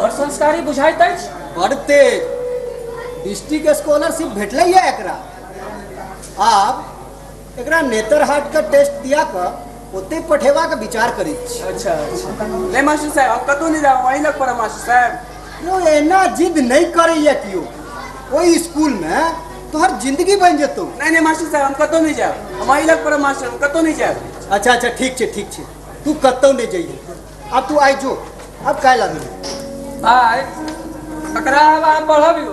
बड़ संस्कारी बुझाइत अछि। बड़ तेज डिस्ट्रिक्ट स्कॉलरशिप भेटलैया एकरा। आब एकरा नेतरहाट के टेस्ट दिया कऽ ओतहि पठेबाक विचार करैत छी। अच्छा अच्छा। नहीं मास्टर साहब, हम कतहु नहीं जाब, वहीं लग पड़ब मास्टर साहब। यौ एना जिद नहीं करैया कियो, ओहि स्कूल में तोहर जिंदगी बनि जेतौ। नहीं नहीं मास्टर साहब, हम कतहु नहीं जाब, हम वहीं लग पड़ब मास्टर, हम कतहु नहीं जाब। अच्छा अच्छा ठीक छै ठीक छै, तू कतहु नहीं जइहे, आब तू आइ जो, आब काल्हि आबि। भाय ककरा आब पढ़बियौ,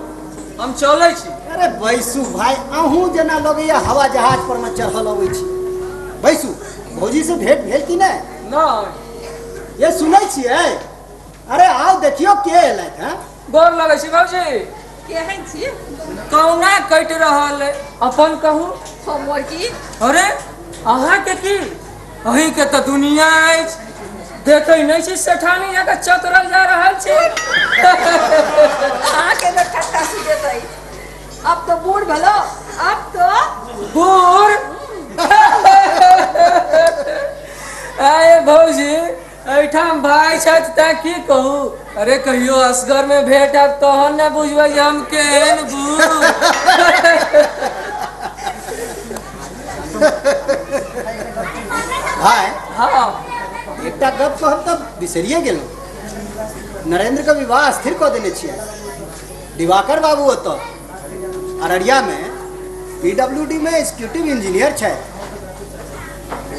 हम चलै छी। अरे बैसू भाय, अहूँ जेना लगैया हवा जहाज पर में चढ़ल अबै छी। बैसू, भौजी से भेंट भेल कि नहि? नहि। ये सुनै छियै? अरे आउ देखियौ के एलथि हैं। गोर लगै छी भौजी। केहन छी? कौना कटि रहल है, अपन कहू। हमर की? अरे अहाँके की, अहीँके तऽ दुनिया अछि, देखै नहि छी सेठानी अहाँके चतरल जा रहल छी। अहाँके तऽ खट्टा सुझैत अछि, अब तो बूढ़ भलो, अब तो बूढ़। आए भौजी, एहिठाम भाय छथि तैं की कहू। अरे कहियो असगर में भेंट आब तहन ने बुझबै जे हम केहन बूढ़। भाय हाँ, एकटा गप कहब तऽ बिसरिए गेलहुँ, नरेंद्र के विवाह स्थिर कऽ देने छियै। दिवाकर बाबू ओतऽ अररिया में पीडब्ल्यूडी में एग्जीक्यूटिव इंजीनियर छथि,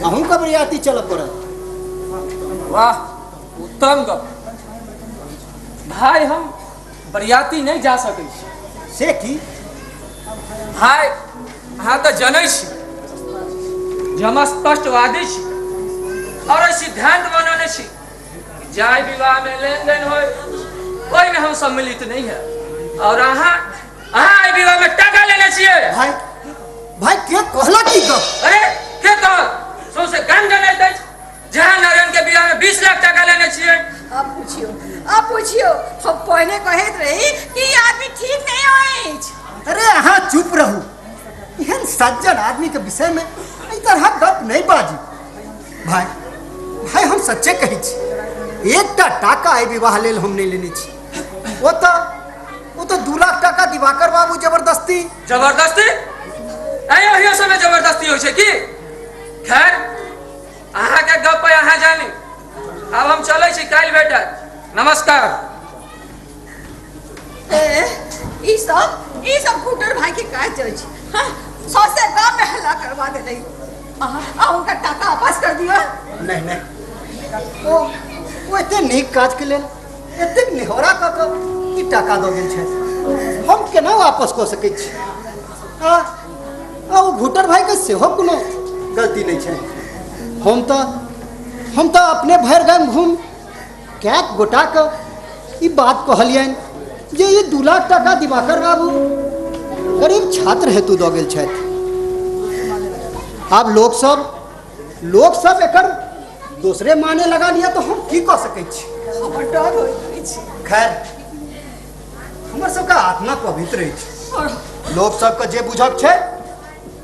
अहूँके बरियाती चलऽ पड़त। वाह उत्तम गप भाय, हम बरियाती नहीं जा सकै छी। से की भाय? अहाँ तऽ जनै छी जे हम स्पष्टवादी छी और एहि सिद्धांत बनौने छी, जाहि विवाह में लेन देन होय ओहिमे हम सम्मिलित नहीं है, और अहाँ अहाँ एहि विवाह में टाका लेने छियै। भाई भाई के कहलक ई गप? अरे के कहल, सौंसे गाम जनैत अछि जहाँ नारायण के बियाह में 20 लाख टाका लेने छियै। आप पूछियो, आप पूछियो, हम पहले कहैत रही कि ई आदमी ठीक नहीं अछि। अरे अहाँ चुप रहू, एहन सज्जन आदमी के विषय में एहि तरह गप नहीं बाजी। भाई भाई हम सच्चे कहै छी, एकटा टाका एहि विवाह लेल हम नहीं लेने छी। ओ तऽ 2 लाख टाका दिवाकर बाबू जबरदस्ती। जबरदस्ती? अरे ओहियो समय जबरदस्ती होइ छै की? खैर अहाँके गप पर अहाँ जानी, आब हम चलै छी, काल्हि भेटत। नमस्कार। ए, ई सब घुटर भाई के काज जाइ छै। हाँ, सौंसे गाम में हल्ला करवा देलै। अहाँ अहूँ का टाका वापस कर दियौ। नहीं नहीं, ओ एते नीक काज के लेल एतेक निहोरा कऽ कऽ ई टाका दऽ गेल छथि, हम केना वापस कऽ सकै छी? आ आ ओ घुटर भाई के सेहो कोनो गलती नहीं छै। हम तऽ अपने भरि गाम घूम कैक गोटा के ई बात कहलियनि जे ई 2 लाख टाका दिवाकर बाबू गरीब छात्र हेतु दऽ गेल छथि। आब लोक सब एकर दोसरे माने लगा लिया तो हम की कऽ सकै छी? हमर डर होइत अछि। खैर हमर सबके आत्मा पवित्र अछि, और लोक सबके जे बुझक छै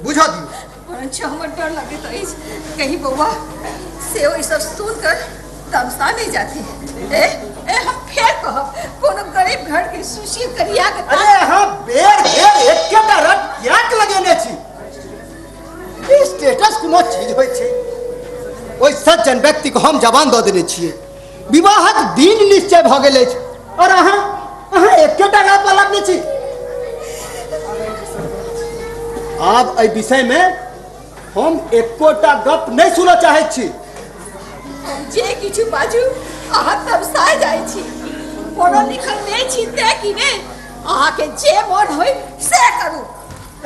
बुझऽ दियौ। परंच हमर डर लगैत अछि कहीं बौआ से ई सब सुन कर तमसा नहीं जाती। ए ए हम फेर कहब, कोनो गरीब घर के सुशील करिया के अरे अहाँ बेर बेर एकेटा रट कियाक लगेने छी? ई स्टेटस कोनो चीज होइ छै? ओहि सज्जन व्यक्ति के हम जवान दऽ देने छियै, विवाहक दिन निश्चय भऽ गेल अछि और अहाँ अहाँ एकेटा गप पर लगने छी। आब एहि विषय में हम एकोटा गप नहीं सुनऽ चाहैत छी। हम जे किछु बाजू अहाँ तमसा जाइ छी, पढ़ल लिखल नहीं छी तें कि ने, अहाँके जे मन होय से करू।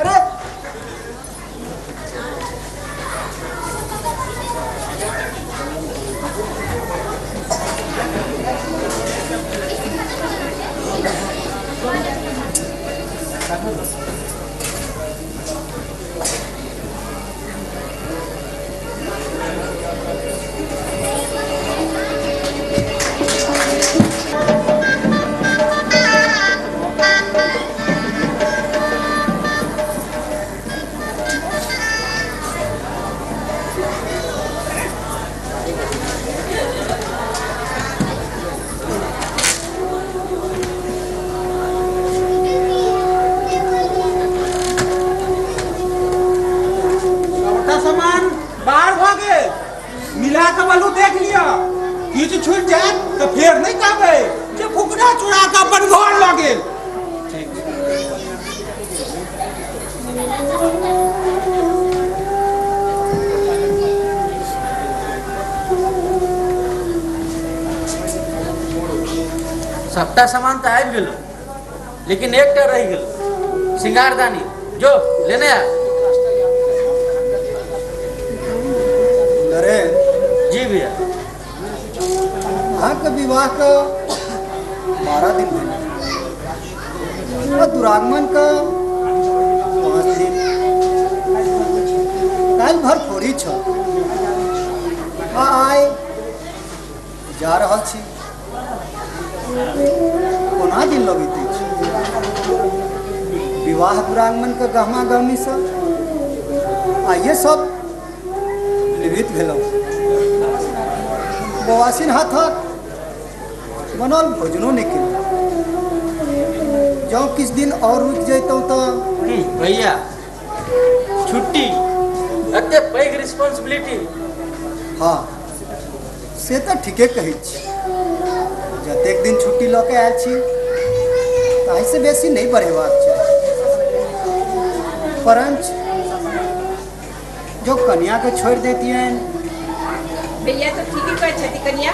अरे सबटा सामान तऽ आबि गेलो, लेकिन एकटा रहि गेलो, सिंगारदानी। जो लेने आ। नरेन। जी भैया। अहाँके विवाहके 12 दिन भेल आ दुरागमन के 5 दिन। काल्हि भर थोड़ी छल आ आइ जा रहल छी, कोना दिन लगैत अछि विवाह दुरागमन के गहमा गहमी सब। आइए सब निवृत्त भेलहुँ। बौआसिन हाथक बनल भोजनो नहि केलहुँ। जँ किछु दिन और रुकि जैतहुँ तऽ। भैया, छुट्टी एते पैघ रिस्पॉन्सिबिलिटी। हँ, से तऽ ठीके कहै छी। जतेक दिन छुट्टी लऽ के आयल छी ताहिसँ बेसी नहि बढ़ेबाक चाही। परञ्च जो कनियाके छोड़ि दैतियनि। भैया तो ठीक ही कहै छथि कनिया,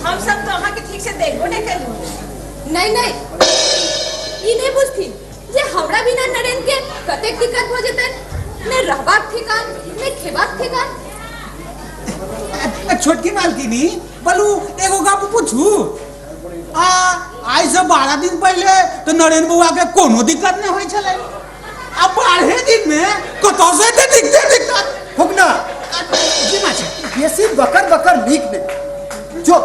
हम सब तो अहाँके ठीक से देखबो नहि केलहुँ। नहीं नहीं, ई नहीं बुझथिन जे हमरा बिना नरेन के कतेक दिक्कत भऽ जेतनि। ने रहबाक ठिकान ने खेबाक ठिकान। छोटकी मालकिनी, बोलू एगो गप पूछू? आ आइ से 12 दिन पहले तो नरेन बउआ के कोनो दिक्कत नहीं होई छलै, आ 12 दिन में कतौ से एते दिक्कत दिक्कत? फुकना। जी मास्टर। बेसी बकर बकर नीक नहि, जो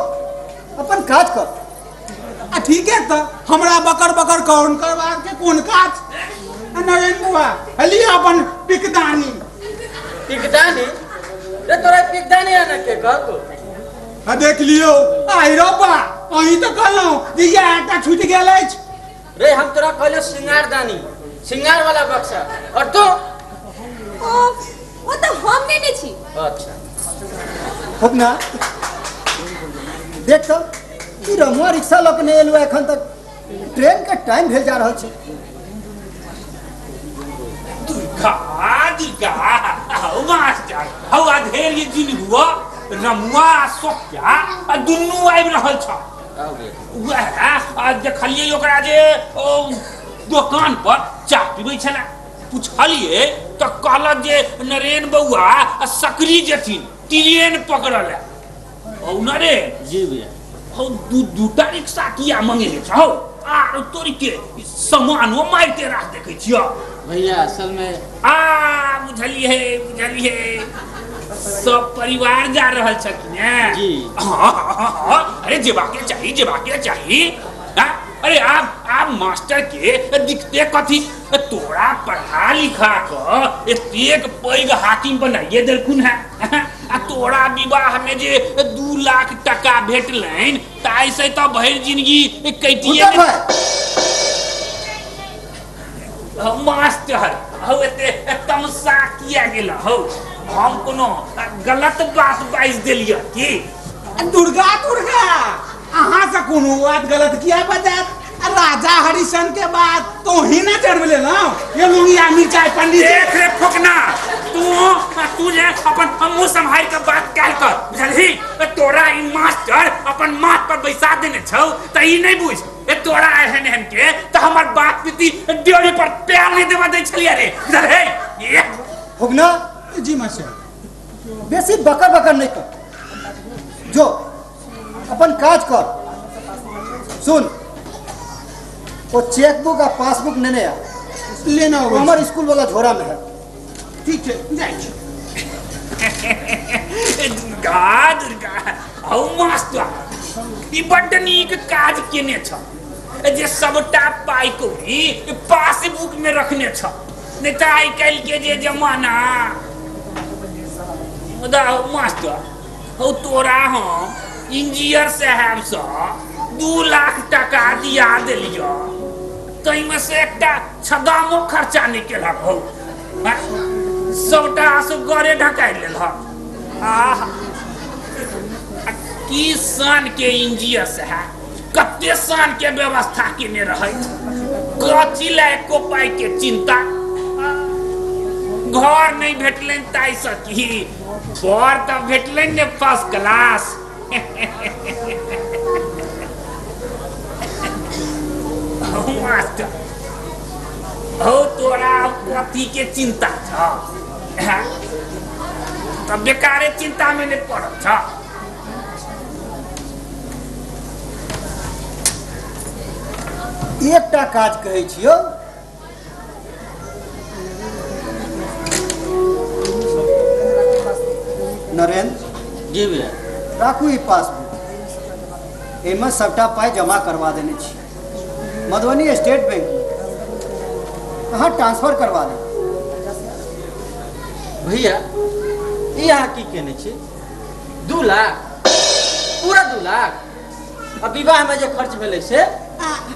अपन काज कर। आ ठीक है, तो हमरा बकर बकर कौन करवा के कोन काज? आ नरेन बउआ, लिअ अपन पिकदानी। पिकदानी? रे तोरा पिकदानी आना के कहतो? आ देख लियौ, आइ रौबा, अहीं तऽ कहलहुँ जे इएह एकटा छूटि गेल अछि। रे हम तोरा कहले सिंगारदानी, सिंगार वाला बक्सा, और तू ओ तऽ हम नेने छी। अच्छा। फुकना, देख तऽ ई रमुआ रिक्शा लऽ के नहि एलहुँ एखन तक। ट्रेन के टाइम भेल जा रहल छै। दुर्गा दुर्गा, हौ मास्टर, हौ अधेर ये जिन हुआ रमुआ आ सोफ्या आ दुनू आबि रहल छ। वएह आ देखलियै ओकरा जे ओ दोकान पर चाह पीबै छलै। पुछलियै तऽ कहलक जे नरेन बौआ आ सकरी जेथिन ट्रेन पकड़ऽ लए। हौ नरेन। जी भैया। हौ दू दूटा रिक्शा किया मंगेने छौ? आर तोरी के सामानो मारिते रास देखै छियौ। भैया असल में आ बुझलियै बुझलियै, सब परिवार जा रहल छथिन ने? जी। हाँ, हाँ, हाँ, अरे जेबाके चाही, जेबाके चाही। हाँ? अरे आब आब मास्टर के दिखते कथी, तोरा पढ़ा लिखा क एतेक पैघ हाकिम बनाइए देलखुन है। आ तोरा विवाह में जे 2 लाख टका भेटलनि ताहिसँ तऽ भरि जिंदगी कटिए। फुटल भाई। मास्टर हौ, एते तमसा किया गेल हौ? हम कोनो गलत बात बाजि देलियै की? दुर्गा दुर्गा, अहाँ से कोनो बात गलत किया बजात? आ राजा हरिश्चंद्र के बात तो ही ना जन्म लेलहुँ ये लुंगिया मिर्चाई पंडित। देख रे फुकना, तू तू जे अपन मुंह सम्हारि के बात कैल कर, बुझलही? तोरा ई मास्टर अपन माथ पर बैसा देने छौ तऽ ई नहि बुझ। ए तोरा एहन एहन के तऽ हमर बाप पिती ड्योढ़ी पर पैर नहि देबऽ दै छलियै रे, बुझलही? ये फुकना। जी मास्टर। बेसी बकर बकर नहि कर, जो अपन काज कर। सुन, वो चेकबुक आ पासबुक नेने आ। लेना वो होगा हमर स्कूल वाला झोरा में है। ठीक है, जाइ छी। दुर्गा दुर्गा, हौ मास्टर, ई बड्ड नीक काज केने छ जे सबटा पाइ कौड़ी पासबुक में रखने छ, नहि तऽ आइ काल्हि के जे जमाना। मुदा हौ मास्टर, हौ तोरा हम इंजीनियर साहेबसँ 2 लाख टका दिया देलियौ, ताहिमे से एकटा छदामो खर्चा नहि केलक हौ। हाँ? सबटा असगरे ढकाइ लेलक। आह, आ की शान के इंजीनियर साहेब, कते शान के व्यवस्था केने रहै, कथी लए एको पाइ के चिंता। घर नहि भेटलनि ताहिसँ की, बर तऽ भेटलनि ने फर्स्ट क्लास। मास्टर हौ तोरा कथी के चिंता छ हैं? तऽ बेकारे चिंता में नहीं पड़ल छ। एकटा काज कहै छियौ, नरेंद्र। जी भैया। राखू ई पासबुक, एहिमे सबटा पाइ जमा करवा देने छी मधुबनी स्टेट बैंक में, अहाँ ट्रांसफर करवा देब। भैया ई अहाँ की केने छी? 2 लाख, पूरा 2 लाख। आ विवाह में जे खर्च भेलै से?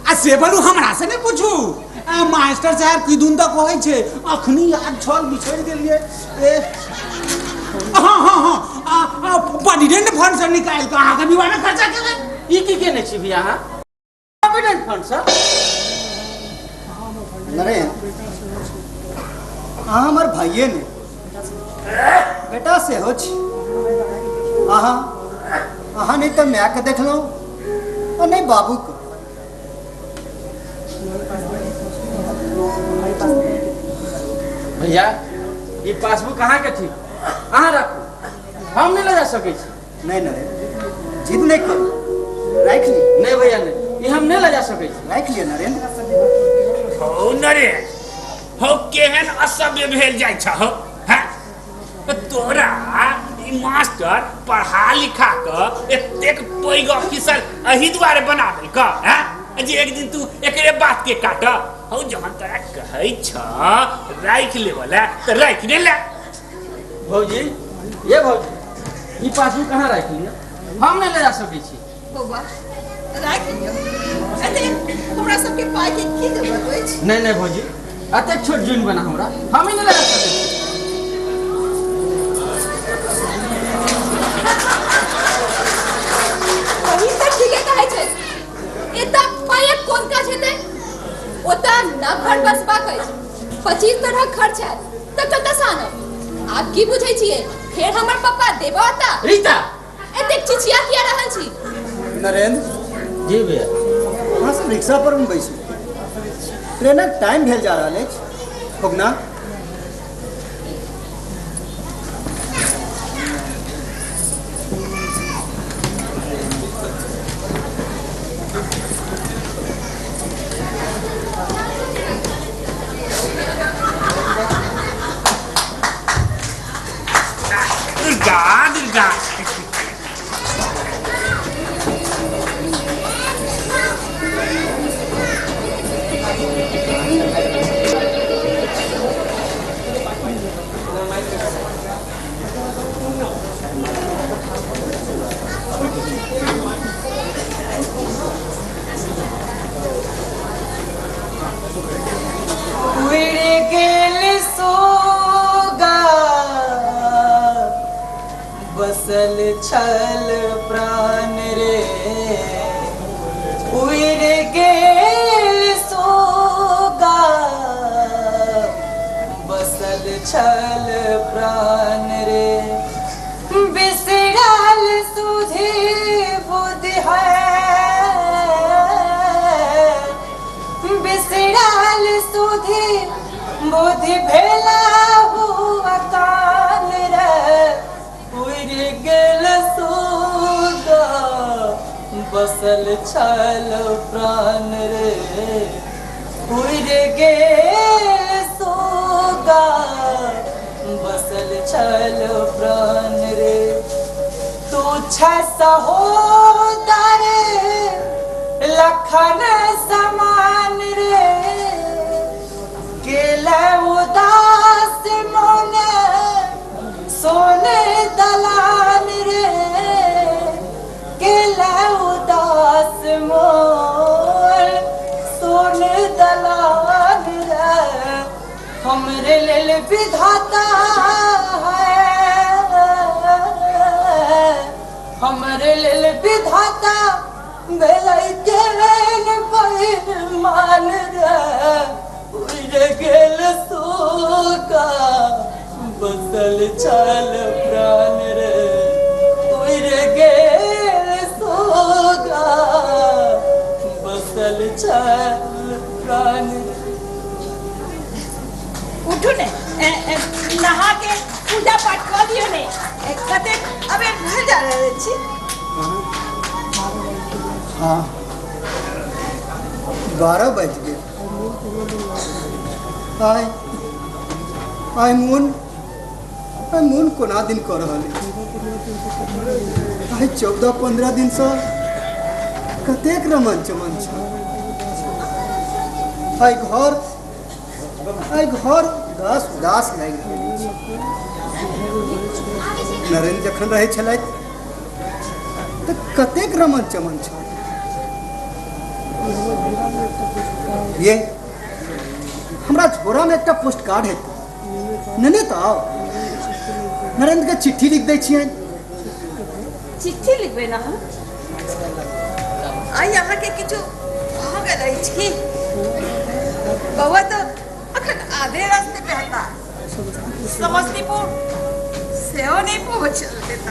आ से बलू हमरा से नहीं पूछू, आ मास्टर साहब की दुन तक कहै छै, अखनी याद छल बिछड़ि गेलियै। ए हाँ हाँ हाँ, आ आ प्रोविडेंट फंड से निकालि कऽ अहाँके विवाह में खर्चा केलै। ई की केने छी भैया अहाँ? प्रोविडेंट फंड से? नरेंद्र, अहाँ हमर भाइये ने बेटा सेहो छी। अहाँ अहाँ नहि तऽ मायके देखलहुँ आ नहि बाबूके। भैया ई पासबुक अहाँके ठीक, अहाँ राखू, हम नहि लऽ जा सकै छी। नहीं नरेंद्र, जिद नहीं करू, राखि लिअ। नहीं भैया नहीं, ई हम नहीं लऽ जा सकै छी। राखि लिअ नरेंद्र। हौ नरेंद्र, हौ केहन असभ्य भेल जाइ छ हौ हैं? तोरा ई मास्टर पढ़ा लिखा कऽ एतेक पैघ ऑफिसर एहि दुआरे बना देलक हैं जे एक दिन तू एकरे बात के काट। हौ जहन तोरा कहै छ राखि लेबऽ लए तऽ राखि ने ले। भौजी, ये भौजी, ई पासबुक कहाँ राखि लिअ, हम नहि लऽ जा सकै छी। बौआ राखि लिअ, एते हमरा सबके पाइ के की जरूरत अछि? नहीं नहीं भौजी, एतेक छोट जुनि बना हमरा, हम ही नहि लऽ जा सकै छी। बहिन तऽ ठीके कहै छै, एतऽ पाइक कोन काज हेतै? ओतऽ नव घर बसबाक अछि, 25 तरहक खर्च हैत, तऽ कतऽसँ आनब? आब की बुझै छियै, फेर हमर पप्पा देबऽ अता? रीता, एतेक चिचिया किया रहल छी? नरेंद्र। जी भैया। अहाँ सब रिक्शा पर में बैसू, ट्रेनक टाइम भेल जा रहल अछि। फुगना, दुर्गा दुर्गा, उड़ि गेल सोगा बसल छल प्राण रे, उड़ि गेल सोगा बसल छल प्राण रे, बिसरल सुधि बुद्धि है, बिसरल सुधि बुद्धि भेला हुआ कान रे, उड़ि गेल सोगा बसल छल प्राण रे, उड़ि गेल सोगा बसल छल प्राण रे। तू छ सहोदर लखन समान रे, गेल उदास मन सोने दलान रे, गेल उदास मोर सोने दलान रे, हमरे लेल विधाता है, हमरे लेल विधाता भेलै केहन बेईमान रे, उड़ि गेल सोगा बसल छल प्राण रे, उड़ि गेल सोगा बसल छल प्राण। उठू ने, ए, ए, नहा के पूजा पाठ कऽ दियौ ने। ए, कतेक अबेर भऽ जा रहल छी। हाँ, 12 बज गेल। आइ आइ मोन, आइ मोन कोना दिन कऽ रहल अछि। आइ 14-15 दिनसँ कतेक रमन चमन छल। आइ घर, आइ घर उदास उदास लागि रहल अछि। नरेन्द्र जखन रहै छलथि तऽ कतेक रमन चमन छल। ये हमरा झोरामे एकटा पोस्ट कार्ड हेतै, नेने तऽ आउ। नरेन्द्रके चिट्ठी लिख दै छियनि। चिट्ठी लिखबै ने हम? आइ अहाँके किछु भऽ गेल अछि की? बौआ तऽ अखन आधे रास्ते पे हता, समस्तीपुर सेहो नहि पहुँचल देता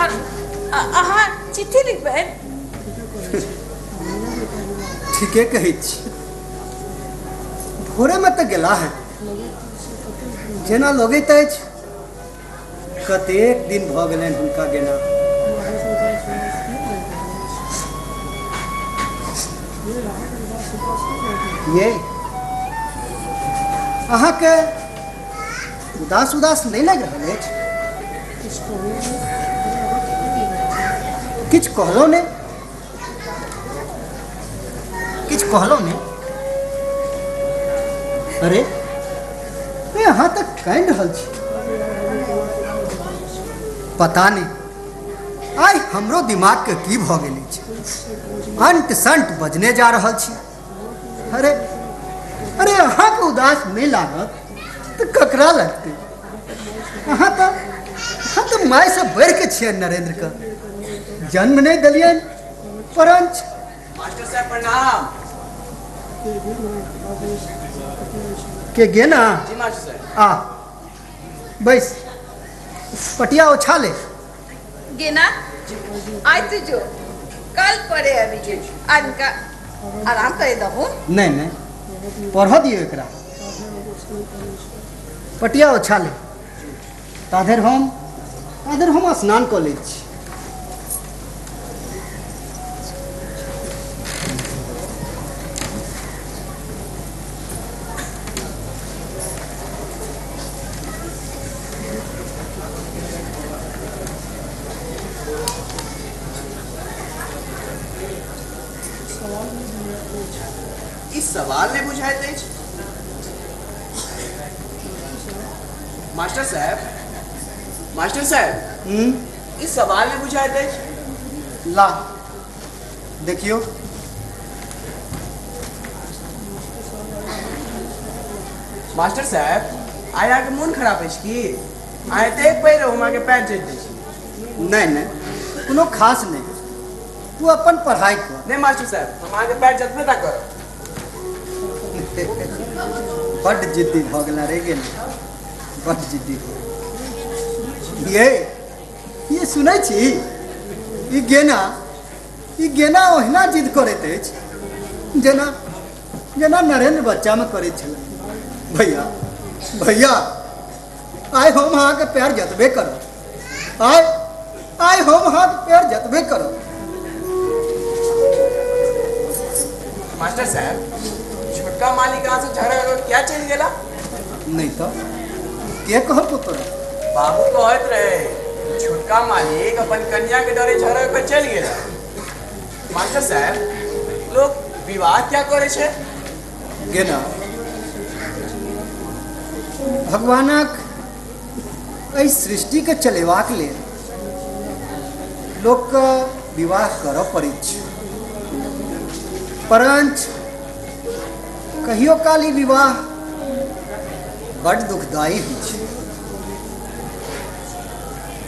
और अहाँ चिट्ठी लिखबै? ठीके कहै छी, भोरेमे तऽ गेला है, जेना लगैत अछि कतेक दिन भऽ गेलनि हुनका गेना। ये अहाँके उदास उदास नहि लागि रहल अछि? किछु कहलहुँ नहि, किछु कहलहुँ नहि। अरे ए, अहाँ तऽ कानि रहल छी। पता नहि आइ हमरो दिमागके की भऽ गेल अछि, अंट संट बजने जा रहल छी। अरे अरे अहाँके उदास नहि लागत तऽ ककरा लगतै? अहाँ तऽ मायसँ बढ़िके छियनि। नरेन्द्रके जन्म नहि देलियनि परञ्च मास्टर साहब प्रणाम। के गेना? जी मास्टर साहब। आ बैस, पटिया ओछा ले। गेना, आज तू जो कल पढ़े अभी आज इनका आराम करे दहु। नहि नहि, पढ़ऽ दियौ एकरा। पटिया ओछा ले, ताधरि हम स्नान कऽ लै छी। ई सवाल नहि बुझाइत अछि मास्टर साहब, मास्टर साहब। हम्म ई सवाल नहि बुझाइत अछि। ला देखियौ। मास्टर साहब, आइ अहाँके मोन खराब अछि की? अहाँ एतेक पैघ रहू, हम अहाँके पैर चटि दै छी। नहि नहि, कोनो खास नहि, तू अपन पढ़ाइ कर। नहि मास्टर साहब, हम अहाँके पैर जतबे ता करब। बड्ड जिद्दी भऽ गेला रे गेल, बड्ड जिद्दी भऽ गेल। ये सुनै छी, ई गेना ओहिना जिद करैत अछि जेना जेना नरेन्द्र बच्चामे करैत छलै। भैया, भैया, आइ हम अहाँके पैर जतबे करब। आइ आइ हम अहाँके पैर जतबे करब। मास्टर साहब, छोटका मालिक अहाँ से झगड़ा कऽ क्या चलि गेला? नहि तऽ के कहलकौ तोरा? बाबू कहैत रहे, छोटका मालिक अपन कन्या के डरे झगड़ा कऽ चलि गेला। मास्टर साहब, लोग विवाह क्या करे छै? गेना, भगवानक एहि सृष्टिके चलेबाक लेल लोकके विवाह करऽ पड़ैत छै, परञ्च कहियो काल ई विवाह बड्ड दुखदायी होइ छै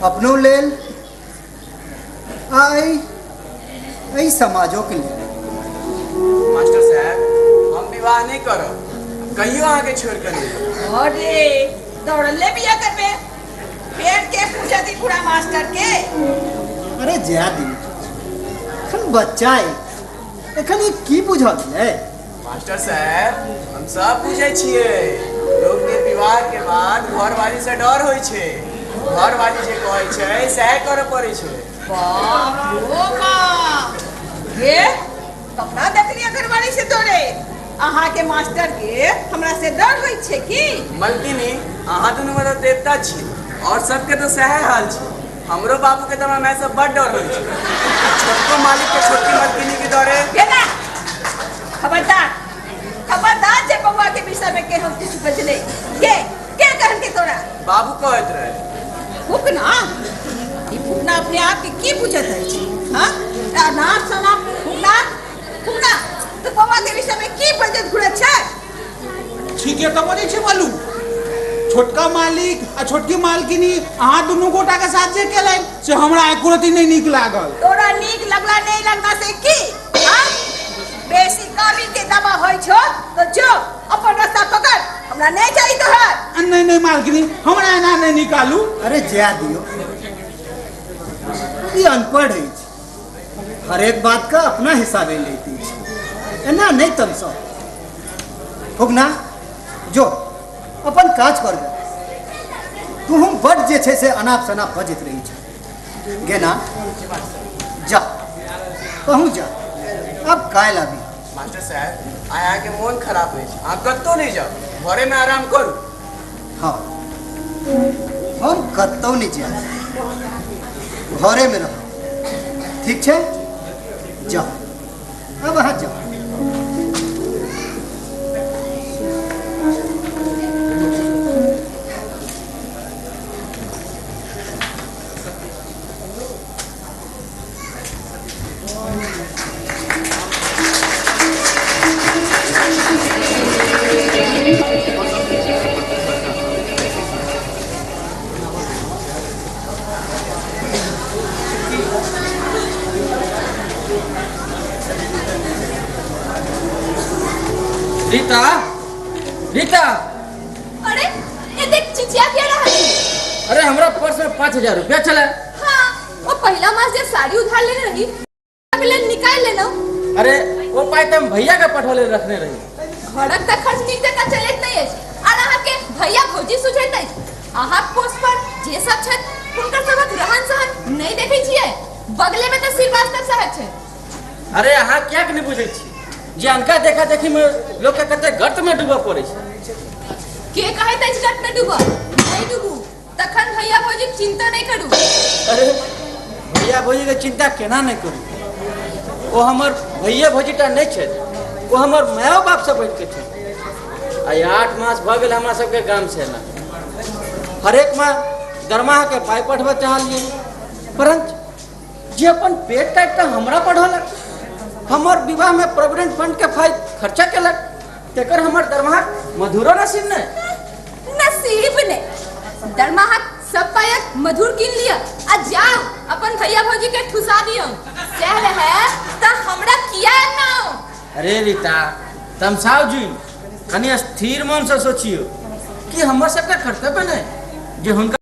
अपनो लेल आ एहि एहि समाजोके लेल। मास्टर साहब, हम विवाह नहि करब, कहियो अहाँके छोड़ि कऽ नहि जायब। अरे, दौड़ले बिया करबे, पेट के पूजा दी पूरा मास्टर के। अरे जाय दी, एखन बच्चा अइ, एखन ई की बुझल गेलै? मास्टर साहब, हम सब बुझै छियै। लोग के विवाह के बाद घरवाली से डर होइ छै। घरवाली जे कहै छै सएह करऽ पड़ै छै। बाप रो बाप, हे कपड़ा देखलियै घरवाली से डरे? अहाँके मास्टर के हमरा से डर होइ छै की? मलकिनी, अहाँ दुनू मतलब देवता छी और सबके तो सएह हाल छै। हमरो बाबू के तो हमरा माय से बड डर होइ छै। छोटको मालिक के छोटकी मलकिनी के डरे। गेला खबरदार, खबरदार जे बौआ के विषय में केहू किछु बजले। के के कहल के तोरा? बाबू कहैत रहे। फुकना, ई फुकना अपने आप के की बुझैत अछि? हाँ, अनाप शनाप फुकना, फुकना तो बौआ के विषय में की बजैत घुरैत छै? ठीके तऽ बजै छै बलू। छोटका मालिक आ छोटकी मालकिनी अहाँ दुनू गोटा के साथ जे केलनि से हमरा एको रत्ती नहि नीक लागल। तोरा नीक लगला नहि लगला से की? हाँ, बेसी काबिल के दवा होइ छौ तो जो अपन रास्ता पकड़, हमरा नहीं चाही तोहर। नहीं नहीं मालकिनी, हमरा एना नहीं निकालू। अरे जा दियो, ई अनपढ़ अछि, हरेक बात का अपना हिसाबे लेती अछि, एना नहीं तमसो। फुगना जो अपन काज कर गए, तू हम बड जे छै से अनाप शनाप बजैत रही छै। गेना जा, कहूँ जा, अब काल्हि आबी। मास्टर साहब, आइ अहाँके मोन खराब अछि, अहाँ कतहु नहि जाउ, घरे में आराम करू। हाँ, हम कतहु नहि जायब, घरे में रहब, ठीक छै? जाओ, अब अहाँ जाओ। रीता, रीता। अरे एतेक चिचिया किया रहल छी? अरे हमरा पर्स में 5000 रुपया छलै। हाँ, वो पहला मास जे साड़ी उधार लेने रही के लेल निकालि लेलहुँ। अरे ओ पाइ तऽ हम भैया के पठौले रखने रही। घरक तऽ खर्च नीक जकाँ चलैत नहि अछि आर अहाँके भैया भौजी सुझैत अछि। अहाँक पोस्ट पर जे सब छथि हुनकर सभक रहन सहन नहि देखै छियै? बगले में तऽ श्रीवास्तव साहब छथि। अरे अहाँ किएक नहि बुझै छी जे अनका देखा देखी में लोक के कते गर्त में डूबऽ पड़ै छै। के कहैत अछि गर्त में डूबऽ? नहि डूबू तखन भैया भौजीक चिंता नहि करू। अरे भैया भौजी के चिंता केना नहि करू? ओ हमर भैया भौजी टा नहि छथि, ओ हमर मायो बाप से बढ़ि के छथि। आइ 8 मास भऽ गेल हमरा सबके गाम से एना। हरेक माह दरमाहा के पाइ पठबऽ चाहलियै, परंच जे अपन पेट काटि कऽ हमरा पढ़ौलक, हमर विवाह में प्रोविडेंट फंड के फाइ खर्चा केलक, तेकर हमर दरमाहा मधुरो नसीब नहि। नसीब नहि, दरमाहा सब पायक मधुर कीन लिअ आ जाउ अपन भैया भौजी के ठुसा दियौ। सएह रहै तऽ हमरा किया एना? अरे रीता, तमसाउ जी, कनि स्थिर मन से सोचियो कि हमर सबके कर्तव्य नहि जे हुनका